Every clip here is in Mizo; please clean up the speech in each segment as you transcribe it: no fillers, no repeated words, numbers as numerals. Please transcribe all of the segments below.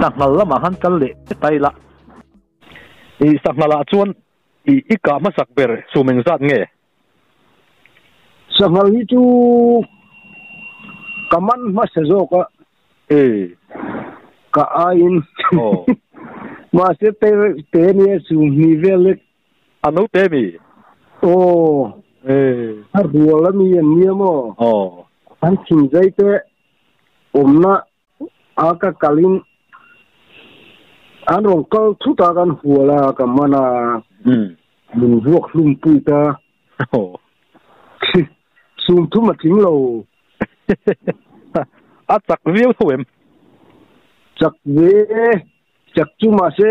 Sanghal lamah khan kal leh ta ila. I sanghalah chuan i i kah hmasak ber sum engzat nge? Sanghal hi chu ka man hmasa zawk a. E. Ka aiin. Aw. Mahse te te nia sum hnih vel lek. A no te mi? Aw. E. A rual a mi an nia maw? Aw. An thinzai te awmna a ka kalin an rawn kal thut a kan hual a ka man a. Min vuak hlum pui ta. Aw. Sum thum a tling lo. A chak viau tho em? Chak ve e. Chak chu mahse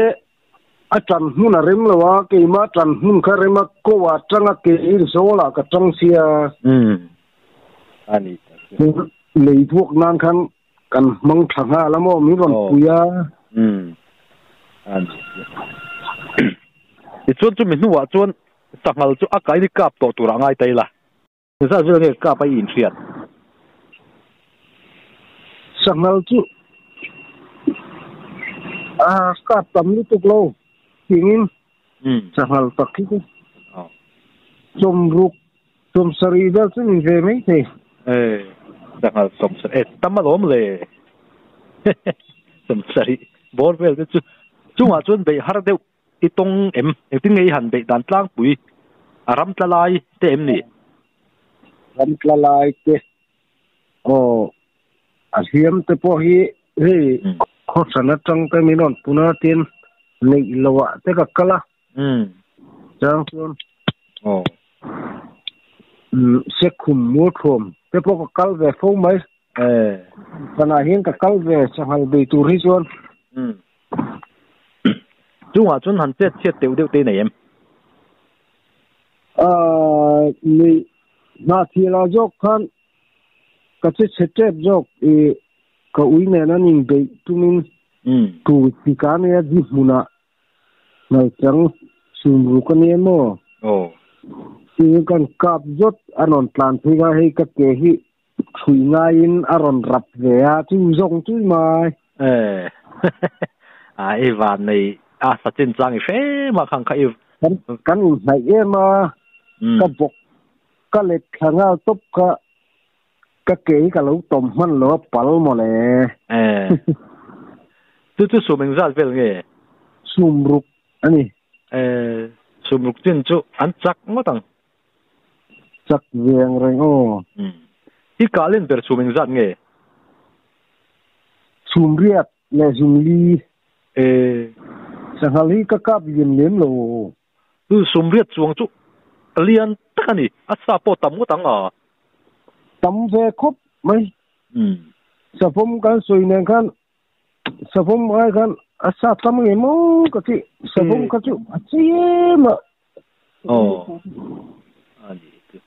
a tan hmun a rem lo a, keimah tan hmun kha rem a, ko ah tang a ke in zawl ah ka tang sia. Umm. A ni tak chu. Lei vuak nan khan kan hmang tha nghal a maw, min rawn pui a. Umm. A ni chu. Tichuan chumi hnuah chuan sanghal chu a kaini kap tawh turah ngai ta ila. Zat vel nge kap a i inhriat? Sanghal chu a kap tam lutuk lo tingin sanghal tak hi chu sawmruk sawmsarih vel chu ni ve mai thei. E sanghal sawmsarih e tam alawm le sawmsarih bawr vel te chu chungah chuan beih har deuh I tawng em? Engtin nge i han beih dan tlangpui? A ram tla lai te em ni? Ram tla lai te, aw, a hliam te pawh hi hei khawhran atang te min rawn pun a tin neih loh ah te ka kal a. Chang chuan aw, Sekhum Mualthuam te pawh ka kal ve fo mai. Zanah hian ka kal ve sanghal bei tur hi chuan. Chungah chuan han chet chhiat teuh deuh te nei em? Nei hnahthil ah zawk khan ka che chhe tep zawk i ka ui nen an inbeih tumin tu chi ka nia di hmunah Nalchang sum ruk a nia maw? Tiin kan kap zawt a rawn tlan phei kha hei ka ke hi Thui ngaiin a rawn rap ve a, chu zawng chui mai. Eh, a i van nei a Sachin chang i hre mah khang kha i. Kan kan inhnaih em a, ka bawk ka let thla nghal tawp kha ka ke hi ka lo tawm hman lo a pal mawle. Eh, chu chu sum engzat vel nge? Sum ruk a ni. Eh, sum ruk chin chu an chak ngawt ang. Chak ve ang reng aw. I kah len ber chhum engzat nge? Chhum riat leh zungli. E. Sanghal hi ka kap lian lem lo. Chu sum riat chuang chu lian tak a ni. A sa pawh tam ngawt ang a. Tam ve khawp mai. Savawm kan sawi nen khan savawm ai khan a sa tam nge maw ka ti. Savawm kha chu a chei em a. Aw. A ni chu.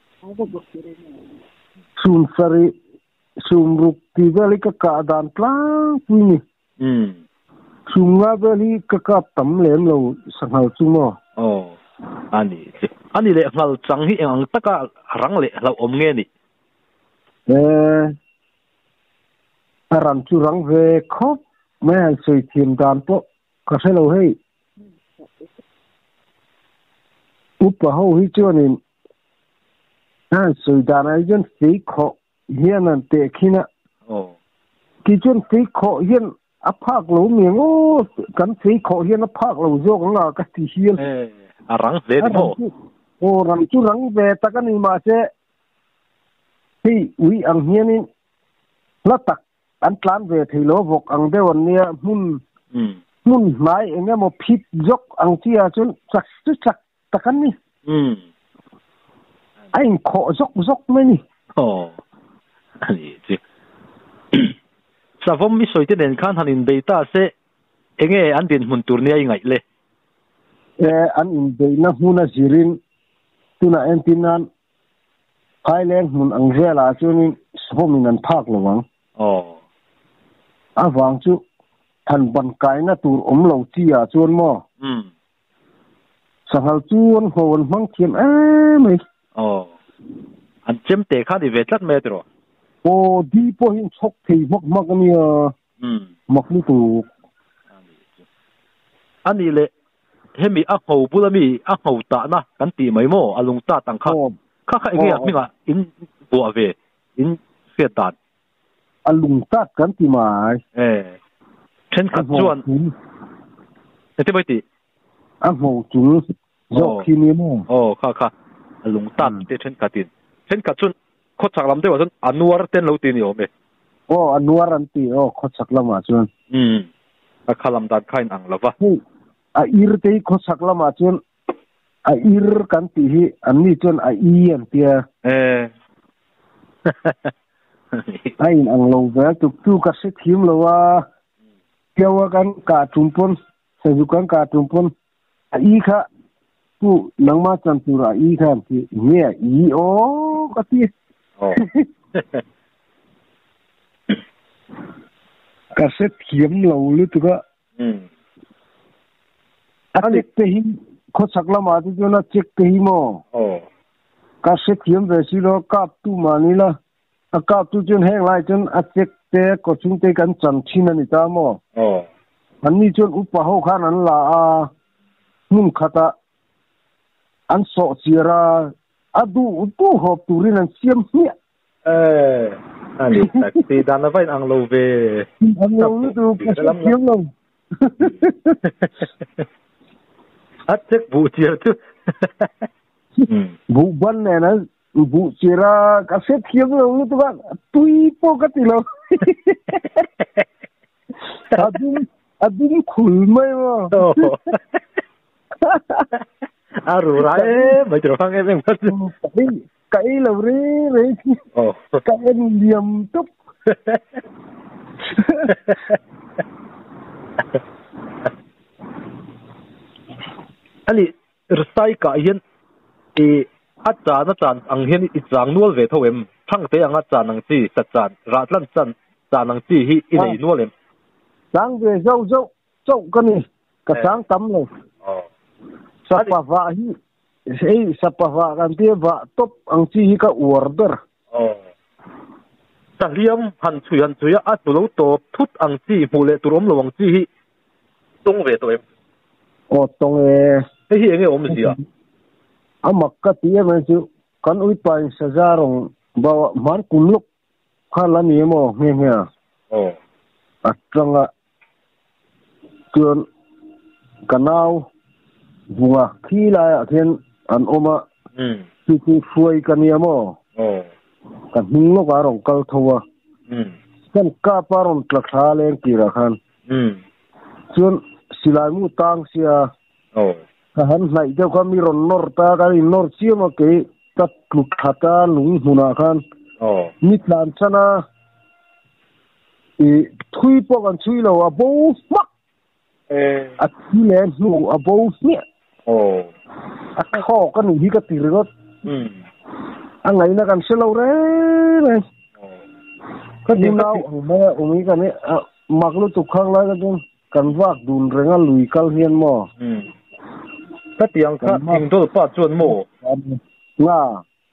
Sum sarih, sum ruk tih vel hi ka kah dan tlangpui ni. Sum nga vel hi ka kap tam lem lo sanghal chu maw? Aw. A ni chu. A ni leh nghal chang hi eng ang taka rang leh hlauhawm nge ni? Eh, a ran chu rang ve khawp mai han sawi thiam dan pawh ka hre lo hei. Upa ho hi chuanin a han sawi danah hi chuan fei khawh hian an teh khin a. Ti chuan fei khawh hian a phak lo mi ang aw, kan fei khawh hian a phak lo zawk ang a ka ti hial. A rang hle ni maw? Aw, rang chu rang ve tak a ni mahse hei ui ang hianin hla tak An tlan ve thei lo vawk ang deuh an nia, hmun hmun hnai eng emaw phit zawk ang chi ah chuan chak chu chak tak an ni. A inkhawh zawk zawk mai ni. Aw, a ni chu. Savawm i sawi te nen khan han inbei ta se, enge an dinhmun tur nia i ngaih le? E, an inbeihna hmun a zirin tunah entir nan Phaileng hmun ang velah chuanin sawmin an phak lo ang. Aw. A vang chu han ban kaina tur awm lo chi ah chuan maw? Umm. Sanghal chu an ho an hmang thiam em mai. Aw. An chem te kha ni ve tlat mai a tiraw? Aw, di pawh hi an chhawk thei hmak hmak a nia. Umm. Mak lutuk. Ani le hemi a ngho bula mi a ngho ta na kan ti mai mo alung ta tang kha kha kha enge minga in bua ve in hriat dan alung tat kan ti mai e then khat chuan te bai ti a ngho chung zo khi ni mo o kha kha alung tat te then khatin then khat chun kho chak lam te wa chun anuar ten lo ti ni ome o anuar an ti o kho chak lama chuan a khalam dan khain ang lova a ir te kho chak lama chuan a ir kan ti hi an ni chuan a i an tia e ai ang lo ve tuk tu ka se thim lo wa kewa kan ka tumpon se ju kan ka tumpon a i kha tu nangma chan tura i kha ti nge i o ka ti o ka se thiam lo lu tu ka a chek te hi kho chak lama ti chu na chek te hi mo o ka se thiam ve si lo kap tu ma ni la a kap tu chun heng lai chun a chek te ko chung te kan chan thin ani ta mo o an ni chun upa ho khan an la a mun khata an so chira adu tu hop turin an siam hi e ani tak ti dan na vain ang lo ve ang lo tu ka siam lo a chek bu chiar chu bu ban ne na bu chira ka se thiam lo lu tu ba tui po ka ti lo adum adum khul mai ma a ru rai mai tro phang em em cái lo ri ri ka en liam tup ani rsai ka hian e a chan a chan ang hian i chang nual ve tho em thang te anga chan ang chi sa chan ra tlan chan chan ang chi hi i nei nual em chang ve zo zo zo ka ni ka chang tam lo sapa va hi ei sapa va kan ti va top ang chi hi ka order ta liam han chui a tu lo top thut ang chi mu le turom lo ang chi hi tong ve to em o tong e hei hi enge om zia amak ka ti em chu kan ui pain sajarong ba man kumluk khala ni mo nge nge o atanga chuan kanau bunga khila a then an oma chu chu fuai kania mo o ka hning lo ka rong kal thowa kan ka paron tla leng kira khan chuan silai mu tang sia o ka han nai deuh kha mi ron nor ta ka in nor chiam a ke ta tluk thata lung hmuna khan o mi tlan chana i thui pawh kan chui lo a bo hmak e a thi le hnu a bo hmiah o a thaw ka ni hi ka ti ringawt a ngaihna kan hre lo reng reng ka ni nau ang mai a awm hi kan mak lutuk khang lai ka chuan kan vak dun renga lui kal hian mo ka tiang kha thing dol pa chuan mo nga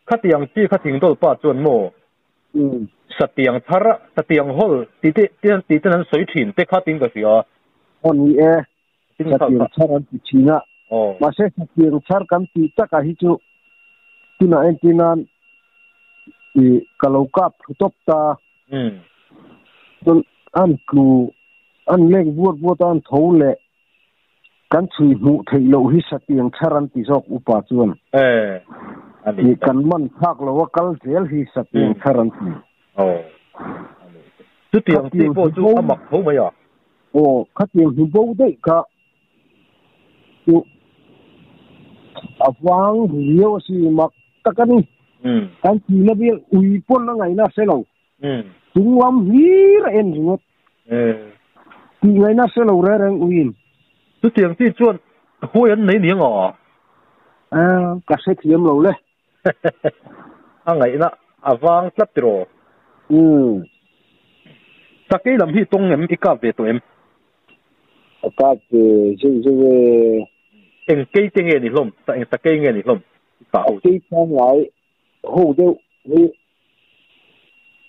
kha tiang chi kha thing dol pa chuan mo satiang thar satiang hol ti te ti te nan soi thin te kha tin ka sia on ni e satiang thar an ti thina o ma se satiang thar kan ti taka hi chu tina en tinan i kalokap top ta an ku an leng buat buat an tho le kan chui mu thei lo hi satiang thar an ti jok upa chuan e ani kan man thak lo wa kal zel hi satiang thar an ti o chu tiang ti po chu amak tho mai a o kha tiang hi bo dei ka chu awang riau si mak takani kan ti na bil ui pon na ngai na se lo tunglam hi ra en ringot ti ngai na se lo re reng uin chu tiang ti chuan huai an nei niang a ka se thiam lo le a ngai na awang tlat tiro takei lam hi tong em i ka ve to em ka ke je je eng kei te nge ni hlom ta eng takei nge ni hlom ka ho ti chang lai ho deuh hi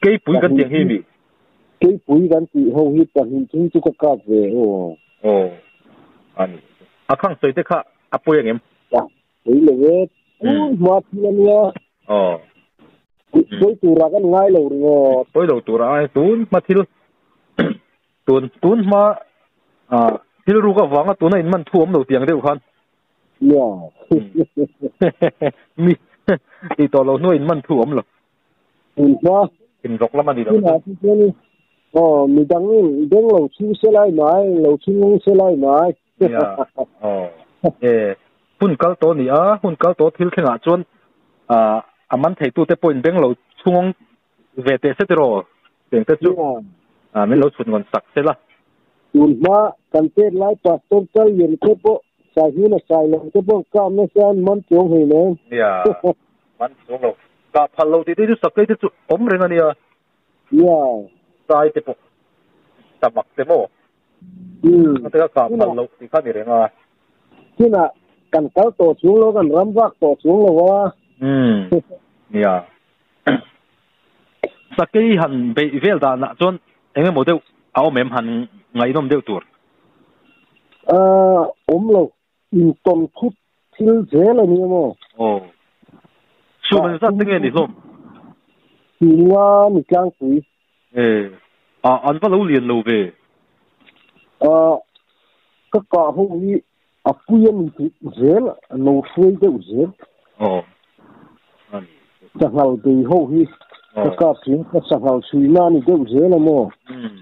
kei pui kan tiang hi mi kei pui kan ti ho hi ta hin chung chu ka ka ve o o Ani. A khang sawi te kha a pawi ang em? A pawi lo e. Tun hma thil a nia. Aw. Pawi tura kan ngai lo ringawt. Pawi lo tura ai tun hma thil tun tun hma thil ruk avanga tuna in man thu awm lo tiang deuh khan. Nia. Mi tih tawh lo hnuah in man thu awm lo. Tun hma. In rawk lam a ni lo. Tunah chu chuan aw midang in beng lo chhing se lai mai, lo chhing se lai mai. Nia. Aw. E hun kal tawh a ni a, hun kal tawh thil thlengah chuan a man theitute pawhin beng lo chhungawng ve teh se tiraw teng te chu min lo chhun ngawn sak se la. Tun hma kan pek lai pastor kal lian te pawh sai hmun a sai lo te pawh kap nasa an man chuang hei nen. Nia, man chuang lo. Kah phal lo tih te chu sakei te chu awm reng a nia. Nia. Sai te pawh tamak te maw. Umm. Te kha kah phal lo tih kha ni reng a. Tunah kan kal tawh chung lo, kan ram vak tawh chung lo a. Umm. Nia. Sakei han beih vel danah chuan eng emaw deuh a awm em han ngaihnawm deuh tur? Aaa awm lo, intawn thut thil zel a ni emaw? Aw. Sum engzat te nge ni hlawm? Tinga ni tlangpui. E, a an va lo lian lo ve. Aaa ka kah ho hi A pui a ni tih zel a lo hruai deuh zel. Aw. A ni. Sanghal bei ho hi ka kap thin, ka sanghal chhuina a ni deuh zel a maw? Umm.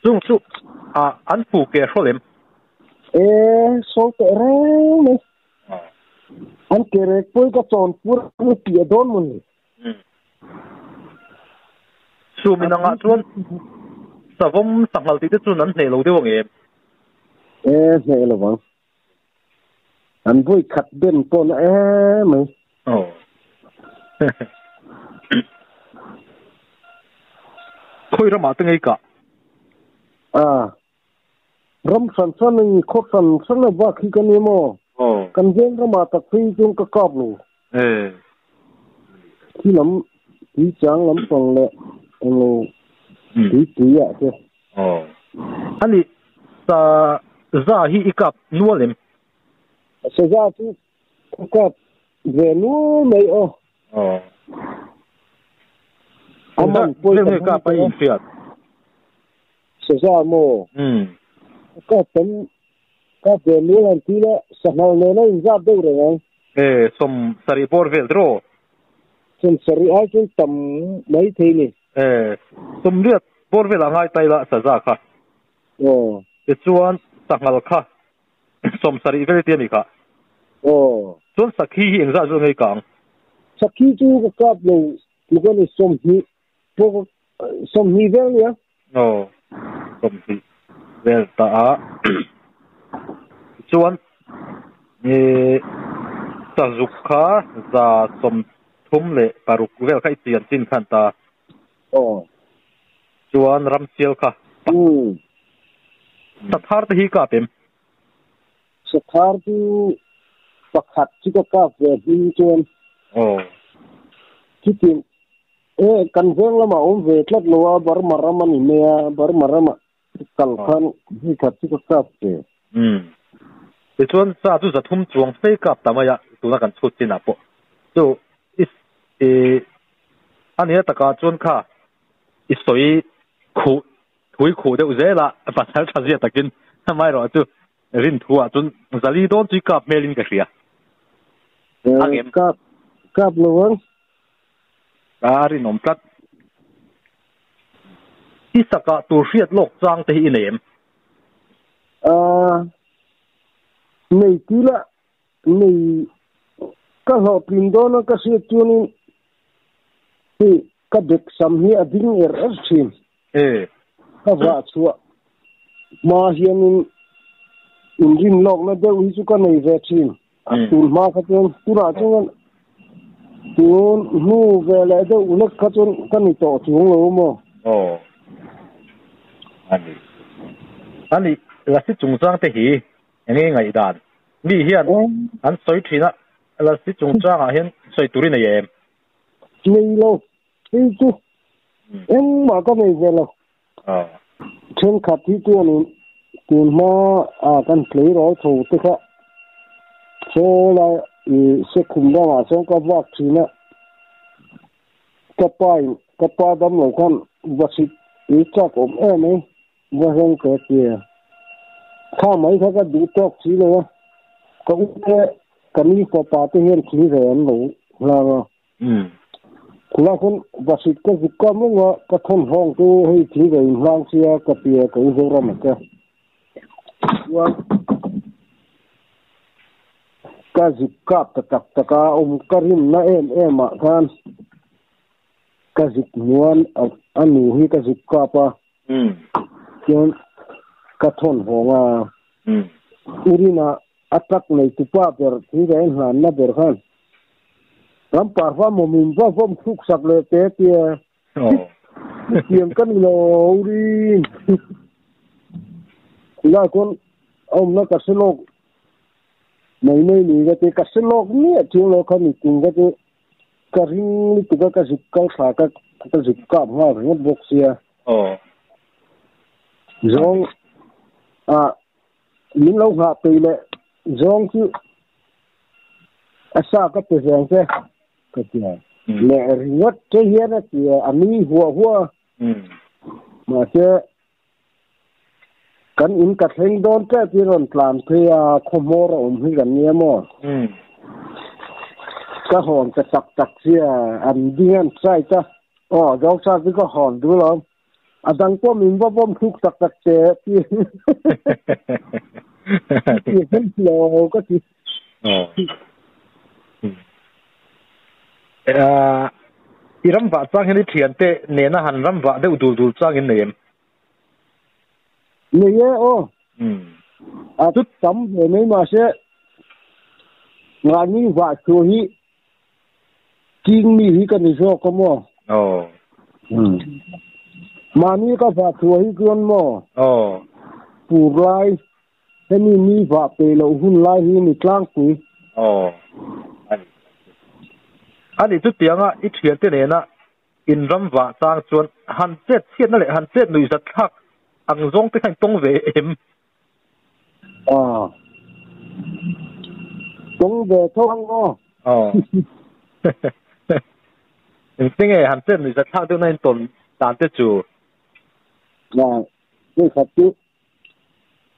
Chung chu a an fu ke hrawl em? E, sawi teh reng mai. Aw. An ke rek pawi ka chawn pur a ni tih a dawn maw ni? Umm. Sum inangah chuan savawm sanghal tih te chuan an hneh lo deuh ang em? E hneh lo vang. An vawi khat den pawh na em mai. Aw. Khawi ramah te ngei kah? A. Ram hran hran a ni, khaw hran hran a bak hi ka ni maw? Aw. Kan veng ramah tak phei chuan ka kap lo. E. Khi lam tui chang lampang leh englo tui tui ah te. Aw. Ani sa za hi i kap nual em? Sa za chu ka kap ve nual mai aw. Aw. A man pawi ka hmang kap a in hriat. Sa za maw? Umm. Ka kap tam kap ve nual han ti la sanghal nena in zat deuh reng ang. E 70 bawr vel draw. 70 ai chuan tam mai thei ni. E, 80 bawr velah ngai ta ila saza kha. Aw. Tichuan sanghal kha 70 vel tia mi kha. Aw. Chuan sakhi hi engzah zawk ngei kang? Sakhi chu ka kap lo tluk a ni 20 pawh 20 vel nia. Aw, 20 vel ta a. Tichuan e sazuk kha 136 vel kha i chian chin khan ta. Aw. Chuan ramsial kha. Umm. Sathar te hi kap em? Sathar chu pakhat chu ka kap ve hming chuan. Aw. Chutin e kan veng lamah awm ve tlat lo a, Burma ram a ni mai a, Burma ramah kal khan hei khat chu ka kap ve. Umm. Tichuan sa chu 300 chuang fei kap ta mai a, tuna kan chhut chinah pawh chu i i a nia takah chuan kha i sawi khuh thui khuh deuh zel a, pasal tha zia takin amaherawh chu rin thu ah chuan 400 dawn chu i kap hmelin ka hria. Ang em? Kap kap lo ang. A rinawm tlat. I sakah tur hriat lawk chang te hi i nei em? Aaa nei tila nei ka hlawhtlin dawn a ka hriat chuanin hei ka bek sam hi a ding er er thin. E. Ka vah chhuah hma hianin inrin lawkna deuh hi chu ka nei ve thin. A tun hma kha chuan tunah chuan tun hnu ve leh deuh lek kha chuan ka ni tawh chuang lo maw? Aw. Ani. Ani Lasi chungchang te hi enge ngaihdan? Mi hian an sawi thin a, Lasi chungchangah hian sawi tur i nei em? Nei lo. Hei chu engmah ka nei ve lo. Aw. Thenkhat hi chuanin. Tun hma a kan tleirawl chho te kha saw lai i sekhum ramah sawn ka vak thin a, ka pa in ka pa dam lo khan va sit i chak awm em mai va hleng te a ti a, kha mai kha ka duh tawk si lo a, ka u te ka ni fapa te hian thil ve an lo hlang a. Khulai khawn Vasit ka zuk ka mung a, ka thawn hawng chu hei thil ve in hlang sia ka ti a, ka u Zoram a che. Chuan ka zuk kap ta tak tak a, awm ka rinna em em ah khan ka zuk hmuan a nu hi ka zuk kap a, chuan ka thawn hawng a, u Rina A tak nei tupa ber thil ka en hlanna ber khan ram parfa maw min va vawm thluk sak leh te tia tiang ka ni lo rin tilai khawn a awmna ka hre lawk mai mai ni ka ti ka hre lawk miah chiang lo kha ni tum ka chu ka ring lutuk a ka zuk kal thla ka ka zuk kap nghal ringawt bawk sia zawng a Min lo nghah peih leh zawng chu a sa ka pe veng che ka ti a. Leh ringawt che hian a ti a, a nui huah huah a. Mahse, kan in ka thleng dawn tep hi rawn tlan phei a, khawhmawr a awm hi kan nia maw? Ka hawn ta tak tak sia, an ding an side a, aw zawng sa chu ka hawn duh lo. A dang pawh min va vawm thluk tak tak che ti ti hmel lo ka ti. I ram vah chang hian i thian te nena han ram vah deuh dul dul chang in nei em? Nei e aw. A tam ve mai mahse mahni vah chhuah hi King mi hi ka ni zawk a maw? Aw. Mahni ka vah chhuah hi chuan maw? Aw. Pur lai, hemi mi vah peih loh hun lai hi ni tlangpui. Aw. Ani. Ani chutianga i thiante nena in ram vah chang chuan han chet chhiatna leh han chet nuihzat thlak ang zawng te kha in tawng ve em? Aw. Tawng ve tho ang aw. Aw. Engtin nge han chet nuihzat thlak deuh na in tawn dan te chu? Aw, hei khat chu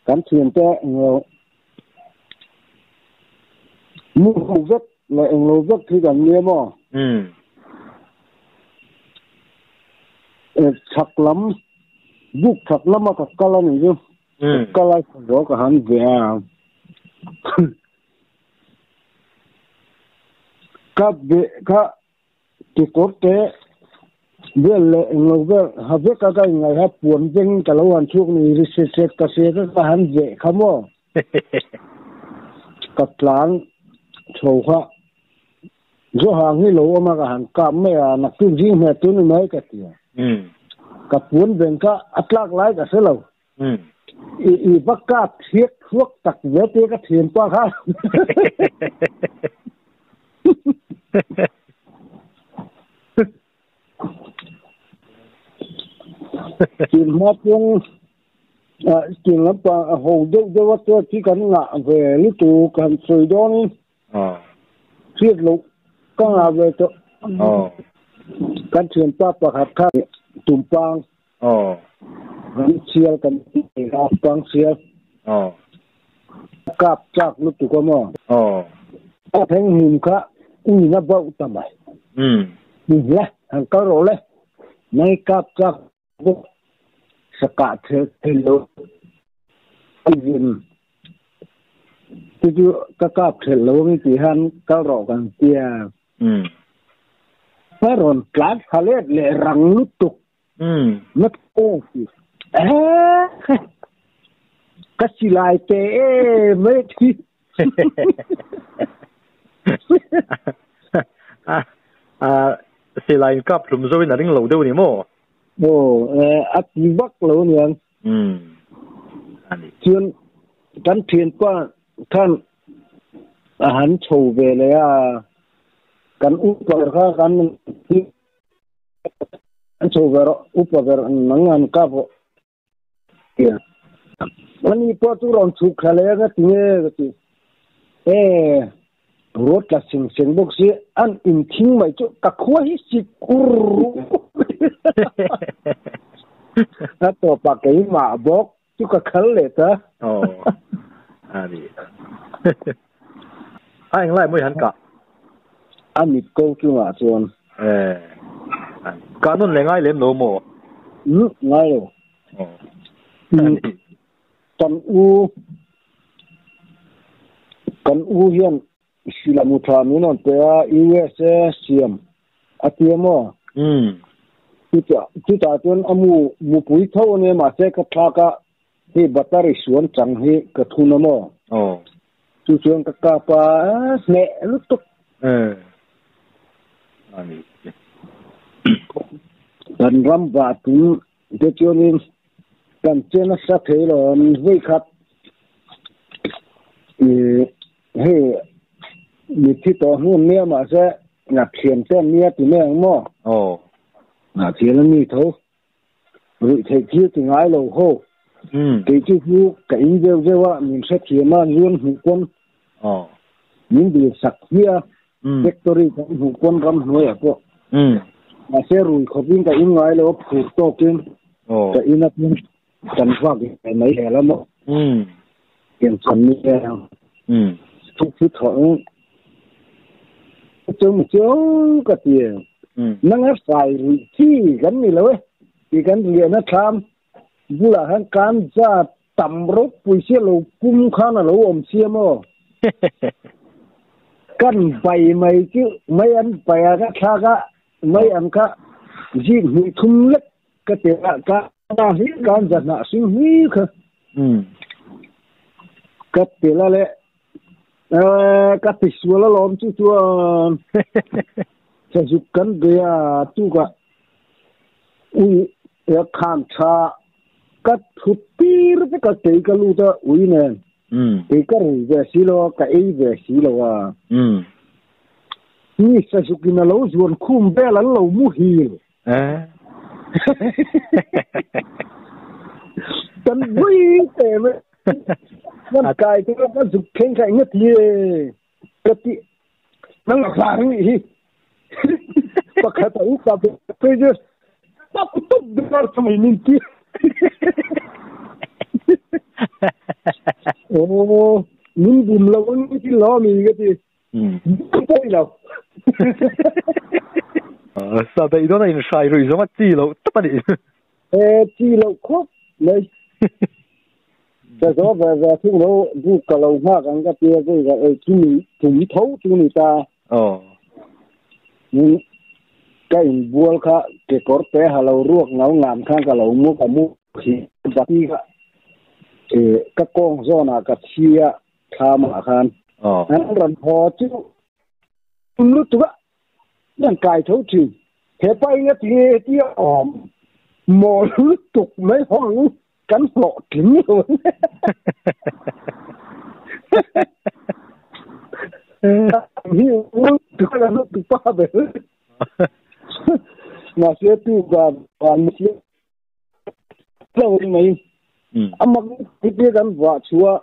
kan thiante englo mu ho vek leh englo vek hi kan nia maw? Chhak lam buk chhak lama ka kal a nih chu. Ka kal a zo ka han ve a. Ka be kha kekawr te vel leh englo vel ha vek a ka inngaih a puan veng ka lo han chhuak ni ri set set ka hria kha ka han veh kha maw. Ka tlan chho kha Zawhang hi lo awm a ka han kap mai a, naktuk zing hmel tur ni mai ka ti a. Ka puan veng kha a tlak lai ka hre lo. I i va kap thiak thuak tak ve te ka thian pa kha. Tin hma pawng tin lampang a ho deuh deuh a chuan khi kan ngah ve lutuk han sawi dawnin. Hriat loh ka ngah ve tawh. Kan thianpa pakhat kha tumpang kan sial kan ti a, tumpang sial kap chak lutuk a maw? A thleng hlim kha uin a bauh ta mai. Le han kal rawh le, nang i kap chak bawk sakah thel thei lo a zin chu chu ka kap thelh lo ang tih hian kal rawh kan tia ka rawn tlan thla let leh rang lutuk na tawng si ka silai te em mai thi Silai in kap hlum zo in a ring lo deuh ni maw? Aw, a ti vak lo aniang. Chuan kan thianpa khan a han chho ve leh a, kan upa ber kha kan an chho ve rawh, upa ber nang han kap rawh. Ani po chu ron chuk khale nga tinge ka ti e rot la sing sing bok si an in thing mai chu ka khuwa hi sikur na to pa ke ma bok chu ka khal le ta oh ani ai ngai moi han ka ani ko chu ma chuan e ka non le ngai lem lo mo ngai lo kan u hian silamu tha min on te a USA siam atiamo chu ta chuan amu mu pui tho ne ma se ka tha ka hi battery suan chang hi ka thuna mo oh chu chuan ka ka pa ne lu tuk ani kan ram ba tu te chuanin kan chena sa thei lo an vei khat he mi thi to nu ne ma se na thiam te nia ti me ang mo oh na thiam ni tho rui thei thi ti ngai lo ho ke chu hu ka in zeu zewa min se thiam a zuan hu kon oh min bi sak hia factory kan hu kon ram hnuai a ko ma se rui khopin ka in ngai lo phu to kin oh ka in a kan wa ge mai he la mo kian chan ni thu thu thong chung chung ka ti nang a sai rui chi kan ni lo we ti kan ria na tham bula han kan za tam ro pui se lo kum khana lo om sia mo kan bai mai chu mai an pai ka tha ka mai an ka ji ni thum lek ka te ka na hi kan za na sing hi kha ka te la le ka ti suala lom chu chuan cha zu kan be a tu ka ui ya khan tha ka thu tir te ka te ka lu ta ui ne te ka ri ve si lo ka ei ve si lo wa ni sa zu kina lo zuan khum be lan lo mu hil tan vui te me nan kai te ka zu khen kai ngat ye ka ti nang la ni hi pa kha ta u ka pe je pa ku tu dar sa mai nin ti oh min bum lo ni ti lo mi ka ti poi lo sa pe idona in shai rui zo ma chi lo ta pa ni e chi lo khop nei ta zo ve ve thu lo bu ka lo ma kan ka pe ko ga e chi ni tum tho chu ni ta oh ni ka in bual kha ke kor te ha lo ruak ngau ngam kha ka lo mu ka mu hi ba ti ka e ka kong zo na ka thia tha ma khan oh an ran ho chu lu tu ba nan kai tho chi he pai nga ti ti om mo lu tuk mai hong kan lo tling lo hi u tu ka lu tu pa be na se tu ga an si lo mai amak ti ti kan wa chua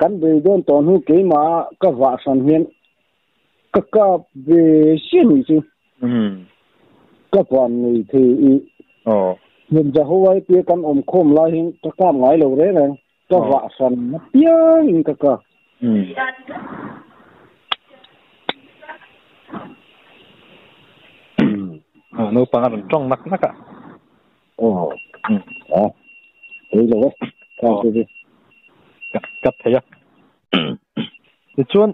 kan be don ton hu ke ma ka wa san hian ka ka ve xin ni chu ka pan ni thi i oh mìnhจะหัวเปียกันอมคมลายหิงตะกามหลายเหล่าเร่เลยก็ว่าสันนับเปียงกะกะโน้ปังกันจ้องนักนักอ่ะโอ้อ๋อเฮ้ยเลยครับกับเทียในช่วง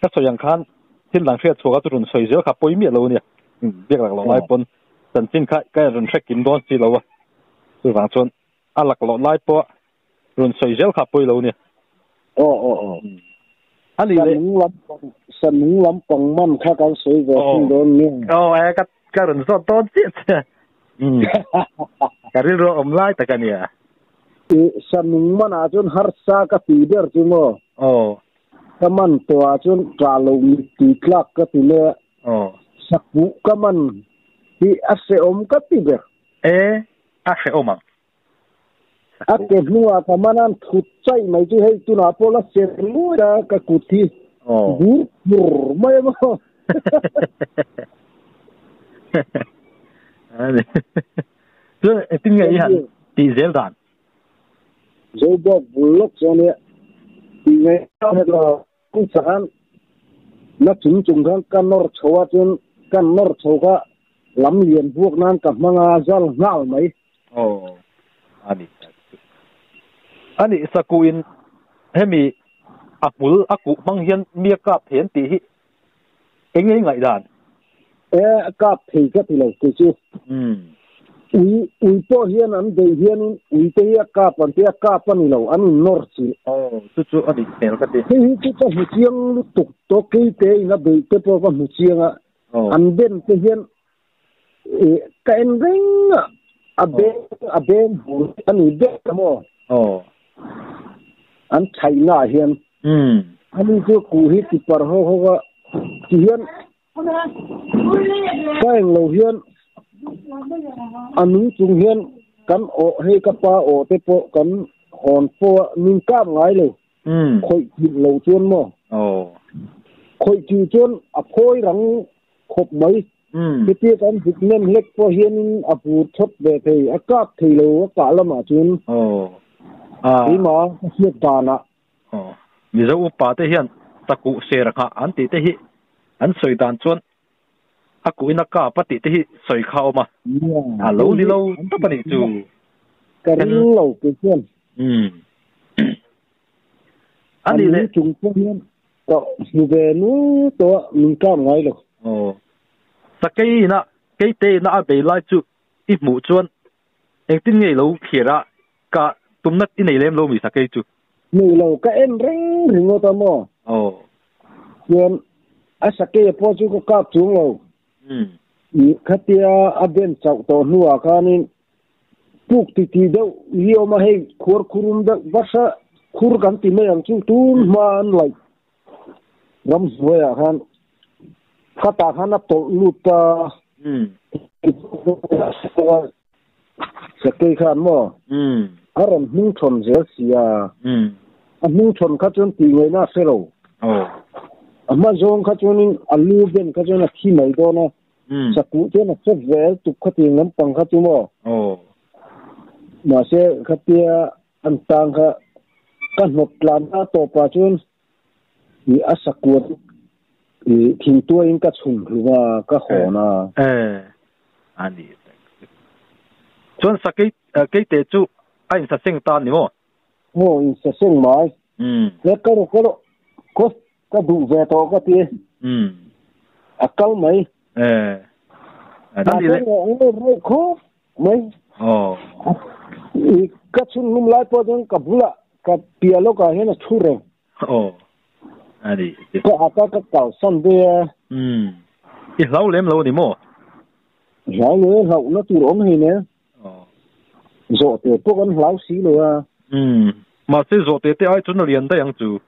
ก็ส่วนอย่างคันที่หลังเสียชัวร์ก็จะรุนใส่เยอะครับปุยเมียเราเนี่ยเรียกหลักหลายปนสันจินค่ะก็รุนเช็คกินโดนสิเราอะคือฝังชนอ่ะหลักหลายปอรุนใส่เยอะครับปุยเราเนี่ยโอ้โอ้โอ้อันนี้เลยสนุงลำปังมั่นค่าการใส่เยอะโดนเนี่ยโอ้ไอ้ก็ก็รุนสดโดนเจี๊ยการเรียนรู้อมไล่แต่กันเนี่ยสนุงมันอาจจะหัร์ซากตีเบอร์จุโมโอ้ก็มันตัวจนตาลงตีคลักก็ตีเลยโอ้สักบุก็มันที่อาเซอมก็ตีเบอร์เอออาเซอมอ่ะ A ke hnungah ka man a thut chaih mai chu hei tunah pawh la ser nuai a ka kut hi bur bur mai a maw. Chuan engtin nge i han tih zel dan? Zobawk bul lawk chuan i tih ngaih hek lo. Khan na chung chung khan ka nawr chho a chuan ka nawr chho kha lam lian buak nan ka hmang a zal nghal mai. Aw ani ani sakuin hemi a hmul a kuh hmang hian mi a kap thei an tih hi eng nge i ngaih dan? E a kap thei ka ti lo kei chu. Ui ui pawh hian an beih hianin ui te hi a kap an tia kap a ni lo an in nawr chilh. Aw chu chu a nih hmel ka ti. Hei hi chu ka hmu chiang lutuk tawh kei te in a beih te pawh ka hmu chiang a an ben te hian ka en reng a a beng a beng bul a ni ber maw? Aw. An thaihna ah hian. Ani chu kuh hi ti par hawk hawk a ti hian Ka eng lo hian a nung chung hian kan awh hei ka pa awh te pawh kan hawn fo a, min kap ngai lo. Khawih chilh lo chuan maw? Khawih chilh chuan a phawi rang khawp mai. Hetia kan zuk nem hlek pawh hianin a vur thawt ve thei, a kap thei lo a kah lamah chuan. Keimah ka hriat danah Aw. Mizo upa te hian takuh ser nghah an tih te hi an sawi dan chuan a kuh in a kap a tih te hi sawi kha a awm a. A lo ni lo tawp a nih chu. Ka ring lo kei chuan. Umm. A nih leh. Chung pawh hian ka hmu ve nual tawh a, min kap ngai lo. Aw. Sakei ina keite ina a bei lai chu i hmuh chuan Engtin nge i lo thlir a, ka tumna i nei lem lo mi sakei chu? Nei lo, ka en reng ringawt a maw? Aw. Chuan a sakei pawh chu ka kap chung lo. I khatia a ben chauh tawh hnuah khanin puk titi deuh hi a awm a, hei khuar khurum deuh vasa khur kan ti mai ang chu tun hma an laih ramhnuaiah khan khatah khan a tawlh lut ta. Sakei khan maw a rawn hming thawn zel si a, a hming thawn kha chuan tih ngaihna a hre lo. A hma zawng kha chuanin a lu ben kha chuan a thi mai dawn a, sakuh chuan a chawp vel tuk kha tih lampang kha chu maw. Mahse khatia an tang kha ka hnawt tlanna tawpah chuan I a sakuat i thingtuaiin ka chhum hlum a, ka hawn a. E, a ni tak chu. Chuan sa kei keite chu a insaseng ta ni maw? Aw, insaseng mai. He ka rawh ka rawh khaw ka duh ve tawh ka ti. A kal mai. E, a ni le. Mahse reuh khawp mai. Aw. I ka chhun hlum lai pawh chuan ka bulah Ka piah lawkah hian a thu reng. Aw, a ni. Ka aka ka kalsan ve a. Umm, i hlau lem lo a ni maw? Hlau lo e, hlauhna tur awm hei nen. Aw. Zawhte pawh kan hlau si lo a. Umm, mahse zawhte te ai chuan a lian daih ang chu.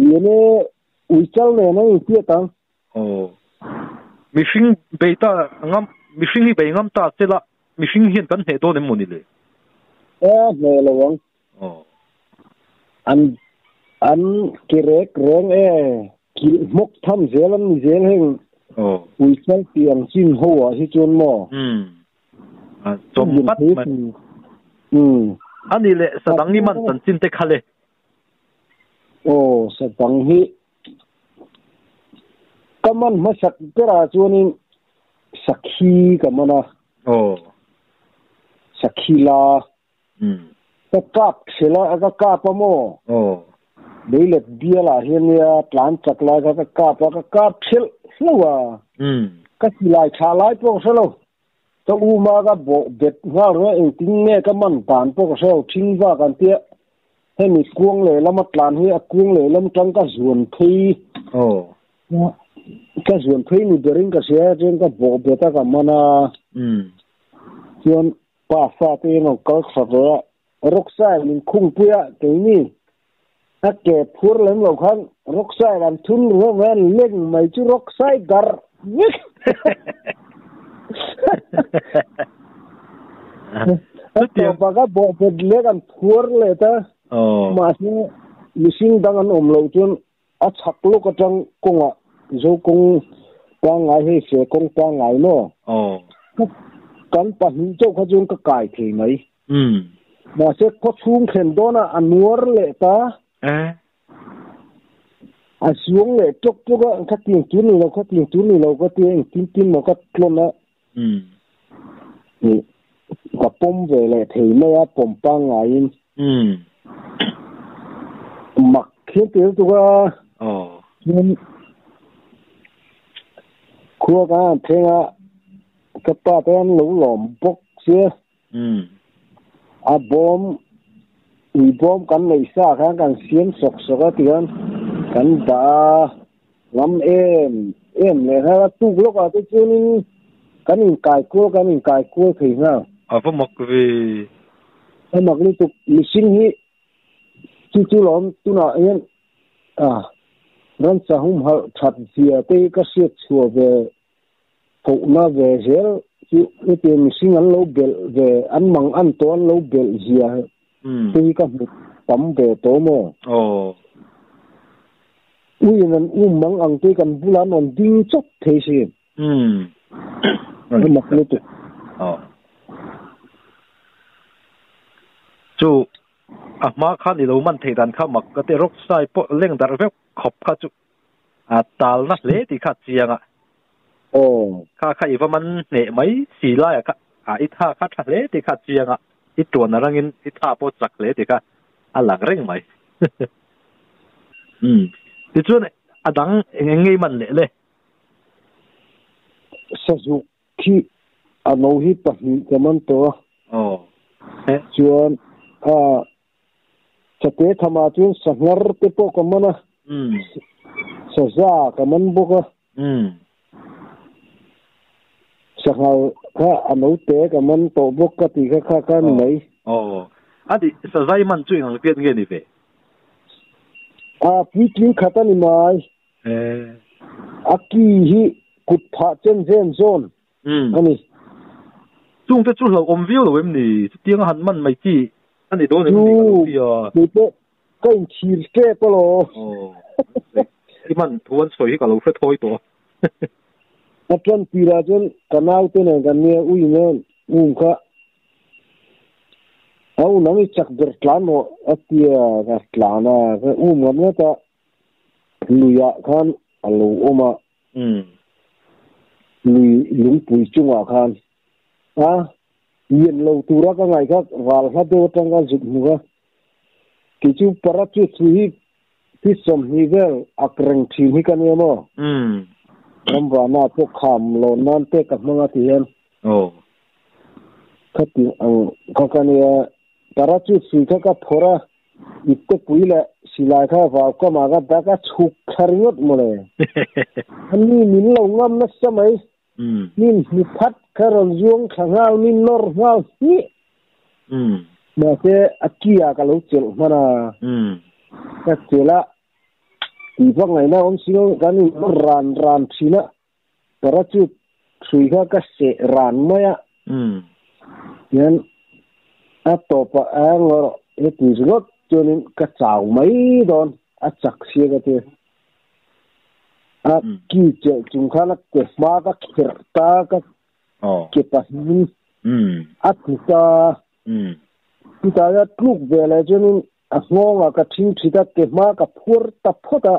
Lian e, uichal nen a inhriat ang. Aw. Mihring bei ta ngam, mihring hi bei ngam ta se la, mihring hian kan hneh dawn em maw ni le? E, hneh lo ang. Aw. An, an ke rek reng e, kilh hmawk tham zel an ni zel heng. Aw. Uichal tih ang chin ho ah hi chuan maw? Umm. A chawm pat mai. Umm. A nih leh sadang i man chanchin te kha le? Aw, sadang hi Ka man hmasak berah chuanin sakhi ka man a. Aw. Sakhi la. Umm. Ka kap thel a, ka kap a maw? Aw. Leilet bialah hian nia tlan chak lai kha ka kap a, ka kap thelh hlauh a. Umm. Ka silai tha lai pawh ka hre lo. Ka uma ka bawh bet nghal reng a, engtin nge ka man dan pawh ka hre lo, thing vak an tia hemi kuang lehlam a tlan hi a kuang lehlam tang ka zuan phei ka zuan phei ni berin ka hria a, chuan ka bawh bet a ka man a, chuan pa fa te hian a lo kal thla ve a, rawksain min khungpui a keini a ke phur lem lo khan rawksain an thun ruang mai an leng mai chu rawksai darh vek. Chutiang Tawpa ka bawh bet leh kan phuar leh ta. Oh. Mahse mihring dang an awm loh chuan a chhak lawk atang kawngah zo kawng pangngai hei fe kawng pangngai maw? Oh. Kan pahnih chauh kha chuan ka kai thei mai. Um. Mahse khaw chhung thlen dawnah a nuar leh ta. Eh. A zuang leh tawk tawk a, kha tiang tur ni lo, kha tiang tur ni lo ka ti a, engtin tin maw ka tlawn a. Um. Ka pawm ve leh thei mai a, pawm pangngaiin. Um. Mak khian tel tuk a. Oh. Chuan khua kan han thleng a, ka pa te an lo lawm bawk sia. Um. A bawm, ui bawm kan neih sa khan kan siam sawk sawk a tikhan kan dah a, ngam em em leh nghal a, tuk lawkah te chuanin kan inkai kual kan inkai kual thei nghal. A va mak ve. A mak lutuk, mihring hi chu chu lawm tunah hian ransa humhalh that zia te hi ka hriat chhuah ve Kohna ve zel chu hetiang mihring an lo belh ve, an mang an tawh an lo belh zia te hi ka hmu tam ve tawh maw? Aw. Uiin an um mang ang te kan bulah an rawn ding chawp thei si. Umm. A mak lutuk. Aw. Chu a hma khan i lo man thei dan kha mak ka ti rawk sai pawh leng darh vek khawp kha chu A talna hle tih kha a chiang a. Aw. Kha kha i va man hneh mai si laia kha a i tha kha tha hle tih kha a chiang a, i tuan arangin i tha pawh chak hle tih kha a lang reng mai. Umm. Tichuan a dang eng eng nge i man leh le? Sazuk khi a no hi pahnih ka man tawh a. Aw. Chuan a Chate thamah chuan sanghar te pawh ka man a, saza ka man bawk a, sanghal kha a note ka man tawh bawk ka tih kha kha ka ni mai. Aw, a nih saza i man chu eng ang pian nge ni ve? A puitling khat a ni mai. A ki hi kut phah chen zen zawn a ni. Chungte chu hlauhawm viau lo em ni? Chutiang a han man mai chi a ni dawn em ni ka lo ti a. Kei pawh ka inchhir tep alaw. Aw, i man thu an sawi hi ka lo hre thawi tawh a. A tan tirah chuan ka naute nen kan nia ui nen um kha a u nang i chak ber tlan rawh a tia ka tlan a, ka um ngam ngawt a, luiah khan a lo awm a. Lui lungpui chungah khan a lian lo tura ka ngaih kha ral hla deuh atang ka zuk hmu a, kei chu parachute thu hi pi sawmhnih vel ak reng thin hi ka nia maw? Ramvana pawh kham lawn nan te ka hmang a ti hian khati ang kha ka nia, parachute hrui kha ka phawrh a, Ittepui leh silai kha vau kamah ka dak a chhuk thla ringawt mawle. A ni min lo ngam nasa mai. Min hmu phat kha rawn zuang thla nghal, min nawr nghal hnih. Mahse a ki ah ka lo chelh hman a. Ka chelh a, tih vak ngaihna awm si lo, kan in nawr ran ran thin a. Parachute hrui kha ka seh ran mai a, hian a tawpah a ngaw rawh heti ringawt chuanin ka chau mai dawn a chak sia ka ti. A ki chelh chung khan a ke hma ka kherh ta ka ke pahnih a tlu ta. Chutah hian tluk ve leh chuanin A nghawngah ka ṭhing ṭhit a, ke hma ka phuar ta phawt a,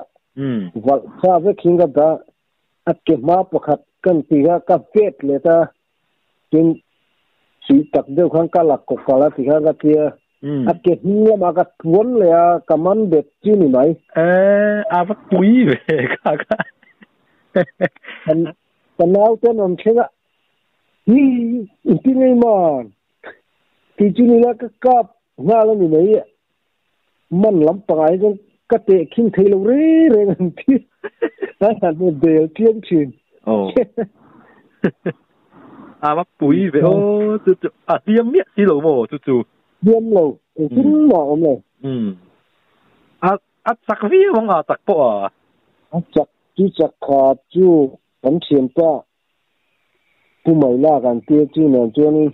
valh sa vek hian ka dah. A ke hma pakhat kan ti kha ka vet let a, tin suih tak deuh khan ka la kawk kal a ti khan ka ti a. A ke hnung lamah ka tluan leh a, ka man bet chu ni mai. Eh, a va pui ve kha kha. Ka naute an rawn thleng a, Hi, inti ngei man. Kei chu nila ka kap nghal a ni mai. Man lam pangah hi chuan ka teh khing thei lo reng reng an ti. A han bel chiang thin. Aw. A va pui ve aw chu chu a hliam miah si lo maw chu chu. Hliam lo engtin mah a awm lo. Umm. A a chak viau ang a chak pawh a. A chak chu chak kha chu kan thianpa Pu Maila kan tir chu nen chuanin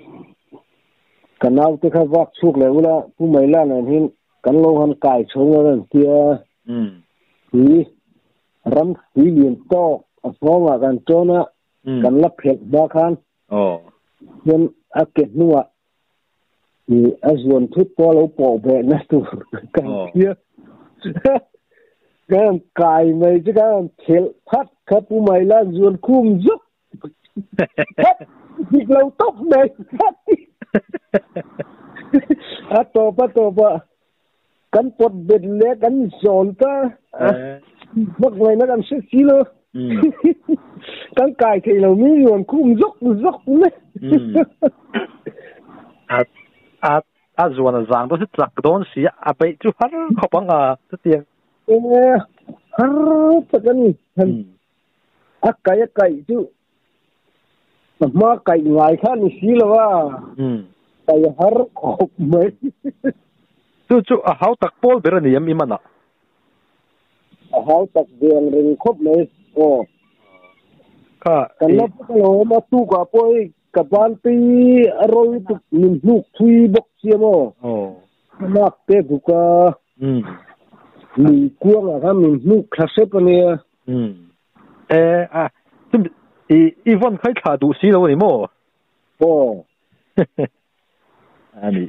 Kanau te kha vak chuk le ula pu mai la nan hin kan lo han kai chhong an tia hi ram tui lian tok a thonga kan chona kan la phet ba khan hian a ke hnuah i a zuan thut pawh lo pawh ve na tur kan thia kan kai mai chu kan thel phat kha pu mai la zuan khum zuk phat dik lo tawp mai phat a tawp a kan pawt bet le kan zawn ta bak mai na kan hre si lo kan kai thei lo mi zuan khum zuk zuk ne a a zuan a zang to si chak don si a pe chu har khopang a chu tiang har takani a kai chu ma kai ngai kha ni si lawa kai har khop mai chu chu a hau tak pol ber ani yam imana a hau tak veng ring khop mai o kha kan la lo ma tu ka poi ka ban pi roi tu min hnuk thui bok chiamo o nak te buka mi kuang a kha min hnuk thla sep ania a i von khai thla du si lo ni mo o ani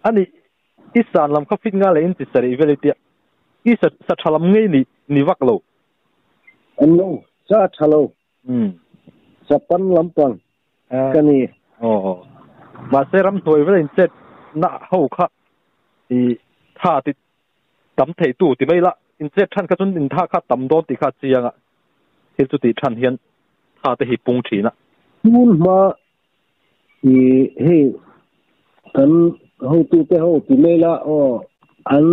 ani isan lam kha fit nga le in ti sari veliti i sa sa thalam ngei ni ni vak lo an lo sa thalo sa pan lam pang kani o ma se ram hnoi vel in chet na ho kha i tha ti tam thei tu ti mai la in chet than kha chun in tha kha tam don ti kha chianga thil chu ti than hian tha te hi pung thina tun ma i he kan ho tu te ho ti mai la o an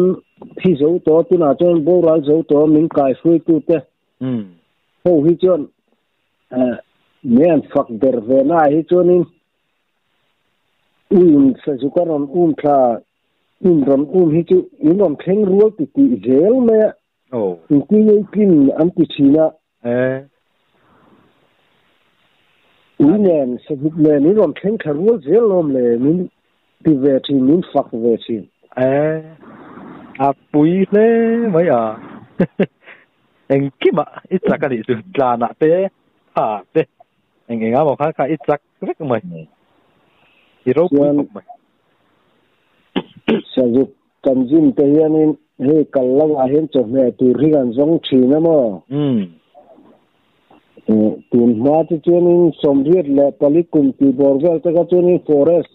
thi zo to tu na chon bo ral zo to min kai fui tu te ho hi chon me an fak der ve na hi chonin un sa zu karon thla ron hi chu in ron thleng rual ti ti zel me o in ti ngei pin an ti thina ui nen sa zu nen in ron thleng thla rual zel lom le min ti ve thin min fak ve thin a pui le mai a eng kima i chak ani chu tlana te ha te eng enga mo kha kha i chak vek mai i ro pui khop mai sa zu kan jin te hianin he kal lama hian chaw hmeh tur hi kan zawng thin a maw tun hma te chuanin sawmriat leh pali kum tih bawr vel te kha chuanin forest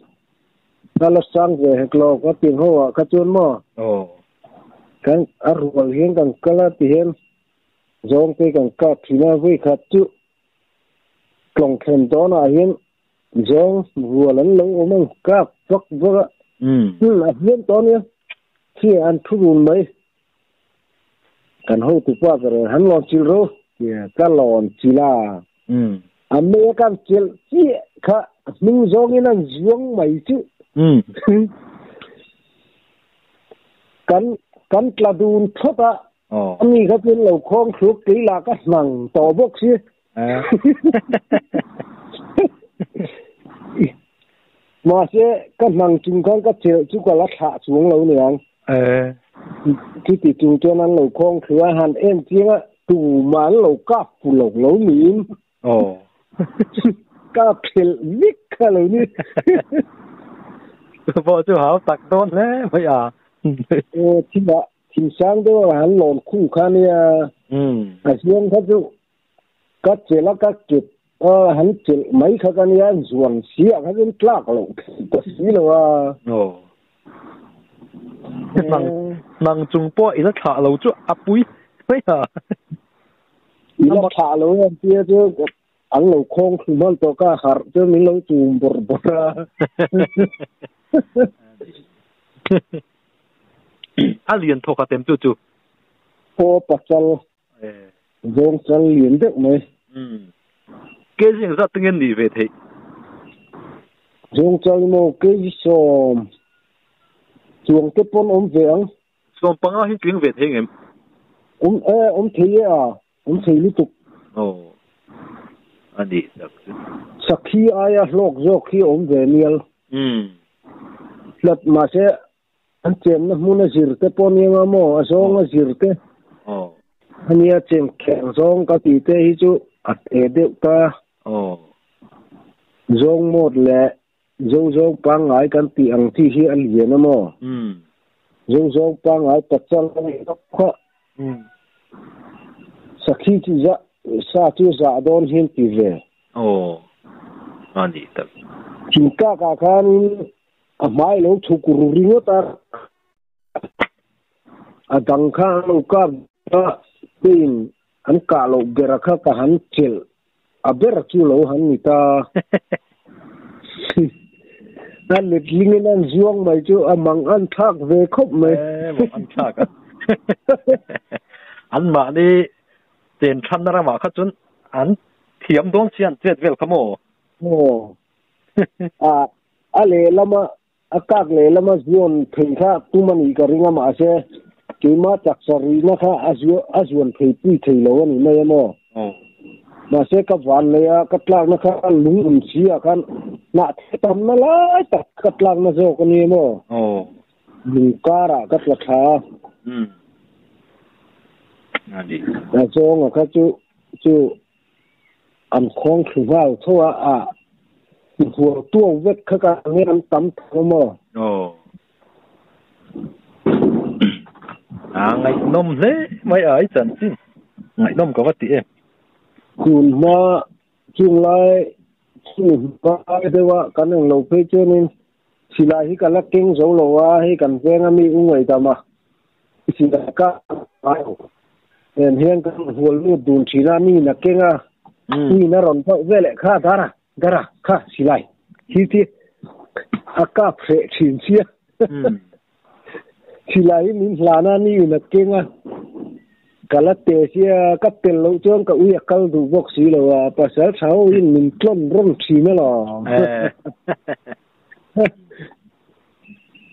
kala sang ve heklo ka tin ho a kha chuan maw kan a rual hian kan kala ti hian zawng te kan kap thin a vui khat chu tlawng thlen dawnah hian zawng rual an lo awm ang kap vak vak a a hian tawn nia khi an thu run mai kan ho tu pa ber han lon chil ro ka lon chila a me kan chil chi kha ning zawng in an zuang mai chu kan kan tla dun thota ani kha pin lo khong thluk ti la ka nang to bok si ma se ka nang chung khan ka chel chu ka la thla chuang lo niang ti ti chung chuan an lo khong thua han em chianga tu man lo kap pu lo lo min ka phel vik kha lo ni bo chu hau tak don le mai a thi ba thim sang do han lon khu kha nia a hian kha chu ka chela ka kep han chel mai kha ka nia zuan sia kha chun tlak lo ta si lo a nang nang chung po ila thla lo chu a pui mai a ila thla lo an tia chu an lo khong thu mal to ka har chu min lo chum bor bor a a lian thoka tem chu chu po pasal zong chal lian deuh mai ke jing za tingen ni ve thei zong chal mo ke ji som chuang te pon om ve ang som panga hi tling ve thei ngem thei a thei lu tuk o Ani tak chu. Sakhi aia hlawk zawk hi a awm ve mial. Hlat mahse an chenna hmun a zir te pawh nia nga maw a zawng a zir te. Ania chen kheng zawng ka tih te hi chu a te deuh ta. Zawng mawt leh zo zawng pangngai kan tih ang chi hi a lian a maw? Zo zawng pangngai pachal a nih tawp kha. Sakhi chu zah sa chu zah dawn hian ti ve. Aw a nih tak. Thingkak ah khanin a hmai lo chhuk ru ringawt a. A dang kha an lo kap a, keiin an kah loh bera kha ka han chelh a ber chu lo han ni ta. A letlingin an zuang mai chu a mang an thlak ve khawp mai. E, mang an thlak a. An mahni chen thanna ramah kha chuan an thiam dawn si an chet vel kha maw? Aw. A, a lehlama A kak lehlam a zuan thei kha tum a nih ka ring a, mahse keimah taksa rihna kha a zuan thei pui thei lo a ni mai a maw? Mahse ka van leh a, ka tlakna kha lung awm si ah khan hnah the tamna lai tak ka tlakna zawk a ni a maw? Lung karah ka tla thla a. A zawnga kha chu chu an khawng thlu nghal tho a, a hual tuau vek kha ka nge an tam tho maw? Aw. A ngaihnawm hle mai a, i chanchin ngaihnawm ka va ti em. Tun hma chung lai chumi hma deuh a kan englo phei chuanin silai hi ka la keng zo lo a, hei kan veng a mi u ngaihdam a, silai ka ngai lo. En hian kan hual lut dun thin a, mi in a keng a, mi in a rawn bauh veleh kha dara dara kha silai hi chi a kap hreh thin sia. Silai hi min hlan a, mi in a keng a, ka la te sia, ka tel loh chuan ka ui a kal duh bawk si lo a, pasal tha ho in min tlawn rawn thin alawm.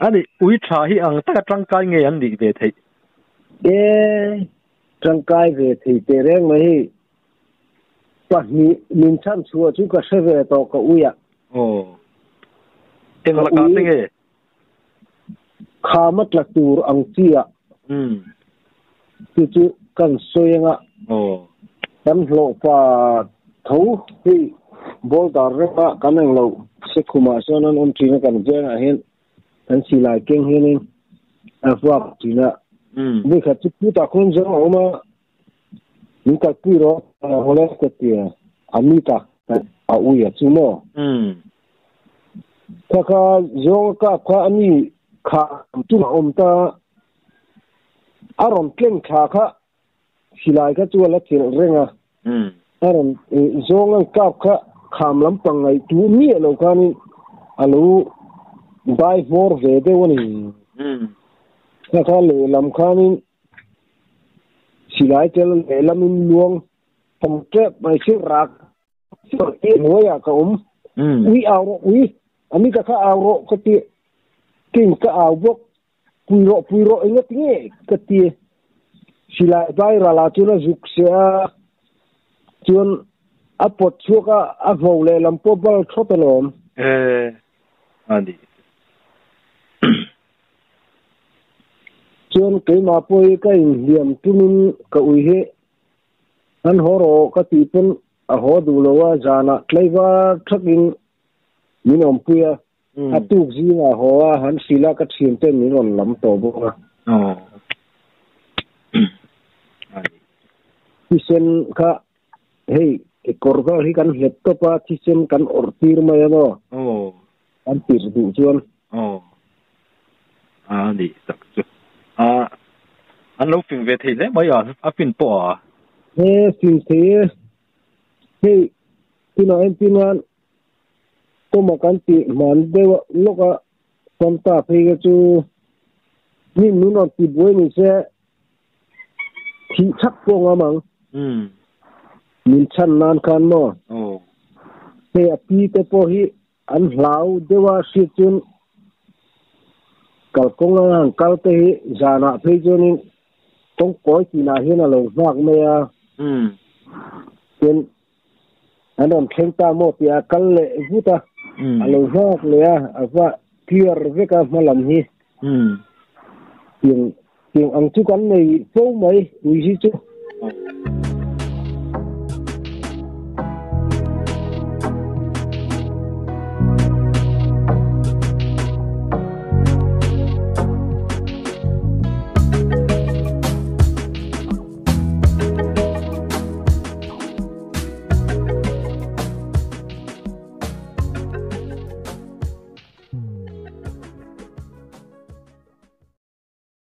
Ani ui tha hi ang taka tangkai nge an nih ve theih? E, tangkai ve thei teh reng mai hi. Pahnih min chhan chhuah chu ka hre ve tawh ka ui a. Aw. Eng lakah te nge? Kham a tla tur ang chi ah. Chu chu kan sawi anga. Aw. Kan hlawhfa tho hei boulder rema kan englo sekhumah sawn an awm thin a kan vengah hian. Kan silai keng hianin a vuak thin a. Vawikhat chu khutah khuan zawng a awm a, min kalpui rawh hawleh ka ti a, a mi tak a ui a chu maw? Kha kha zawng a kap kha a mi kham tum a awm ta, a rawn tleng thla kha silai kha chu a la chelh reng a, a rawn zawng an kap kha kham lampang ngaihtuah miah lo khanin a lo dai hmawr ve deuh a ni. Kha kha lehlam khanin silai tel lehlamin luang thawm tep mai si rak hnuaiah ka awm. Ui au rawh ui, a mi ka kha au rawh ka ti, king ka au bawk. Pui rawh, pui rawh enga ti nge ka ti. Silai vai ralah chuan a zuk se a, chuan a pawt chhuak a, a ngho lehlam pawh bal thawt alawm. E, a ni. Chuan keimah pawh hi ka inhliam tumin ka ui hi an haw rawh ka tih pawn a haw duh lo a, zanah tlaivar thakin min awmpui a. A tuk zingah haw a, han hrilh a, ka thian ten min rawn lam tawh bawk a. Thisen kha hei kekawr vel hi kan nghet tawp a, thisen kan awrh tir mai a maw? Kan tirh duh chuan. Aw. A ni tak chu. A an lo fing ve thei hle mai a, a fin pawh a. He fing thei e. Hei tunah entirnan Tuma kan tih hman deuh lawk a, Fanta phei kha chu mi nun rawn ti buai ni se thih chak pawh ngam ang. Min chhan nan khan maw? Hei a pi te pawh hi an hlau deuh a hriat chuan kalkawng a han kal te hi zanah phei chuanin kawngkawi tinah hian a lo nghak mai a. Chuan. An rawn thleng ta maw tih a kal leh vut a, a lo nghak leh a, a va clear vek a hma lam hi. Tiang tiang ang chu kan nei fo mai ui hi chu.